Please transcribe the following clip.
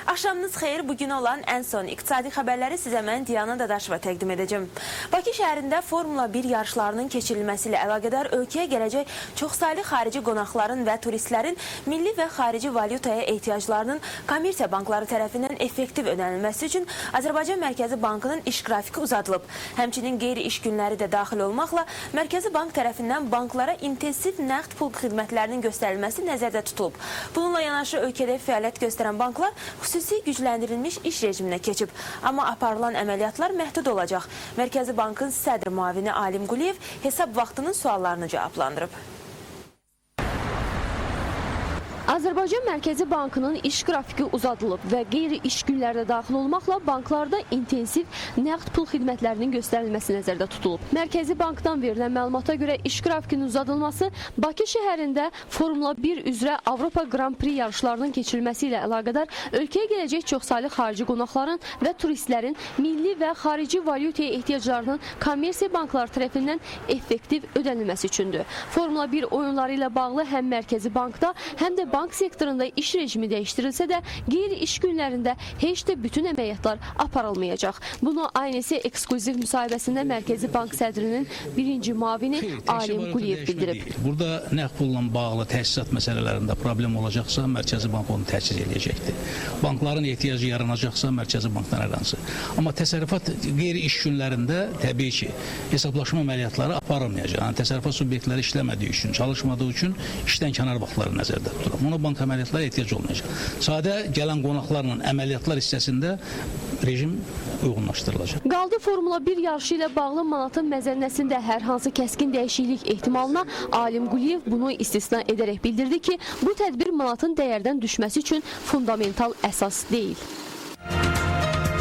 Axşamınız xeyir. Bugün olan ən son iqtisadi xəbərləri sizə mən Diana Dadaşova təqdim edəcəm. Bakı şəhərində Formula 1 yarışlarının keçirilməsi ilə əlaqədar ölkəyə gələcək çoxsaylı xarici qonaqların və turistlərin milli və xarici valyutaya ehtiyaclarının kommersiya bankları tərəfindən effektiv ödənilməsi üçün Azərbaycan Mərkəzi Bankının iş qrafiki uzadılıb. Həmçinin qeyri-iş günləri də daxil olmaqla Mərkəzi Bank tərəfindən banklara intensiv nəqd pul xidmətlərinin göstərilməsi nəzərdə tutulub. Bununla yanaşı ölkədə fəaliyyət göstərən banklar xüsusi gücləndirilmiş iş rejiminə keçib. Amma aparılan əməliyyatlar məhdud olacaq. Mərkəzi Bankın sədr müavini Alim Quliyev hesab vaxtının suallarını cavablandırıb. Azərbaycan Mərkəzi Bankının iş qrafiki uzadılıb və qeyri-iş günləri də daxil olmaqla banklarda intensiv nəqd pul xidmətlərinin göstərilməsi nəzərdə tutulub. Mərkəzi Bankdan verilən məlumata görə iş qrafikinin uzadılması Bakı şəhərində Formula 1 üzrə Avropa Grand Prix yarışlarının keçirilməsi ilə əlaqədar ölkəyə gələcək çoxsaylı xarici qonaqların və turistlərin milli və xarici valyutaya ehtiyaclarının kommersiya bankları tərəfindən effektiv ödənilməsi üçündür. Formula 1 oyunları ilə bağlı həm Mərkəzi Bankda, həm də bank sektorunda iş rejimi dəyişdirilsə də, qeyri-iş günlərində heç də bütün əməliyyatlar aparılmayacaq. Bunu INS eksklüziv müsahibəsində Mərkəzi Bank sədrinin birinci müavini Xeyr, təkcə Alim valyuta Quliyev dəyişmə bildirib. deyil. Burada nəqd pulla bağlı təchizat məsələlərində problem olacaqsa, Mərkəzi Bank onu təchiz eləyəcəkdir. Bankların ehtiyacı yaranacaqsa, Mərkəzi Bankdan hər hansı. Amma təsərrüfat qeyri-iş günlərində təbii ki, hesablaşma əməliyyatları aparılmayacaq. Yəni təsərrüfat subyektləri işləmədiyi üçün, çalışmadığı üçün işdən kənar vaxtları nəzərdə tuturam. Ona bank əməliyyatlara ehtiyac olmayacaq. Sadə gələn qonaqlarla əməliyyatlar hissəsində rejim uyğunlaşdırılacaq. Qaldı Formula 1 yarışı ilə bağlı manatın məzənnəsində hər hansı kəskin dəyişiklik ehtimalına Alim Quliyev bunu istisna edərək bildirdi ki, bu tədbir manatın dəyərdən düşməsi üçün fundamental əsas deyil.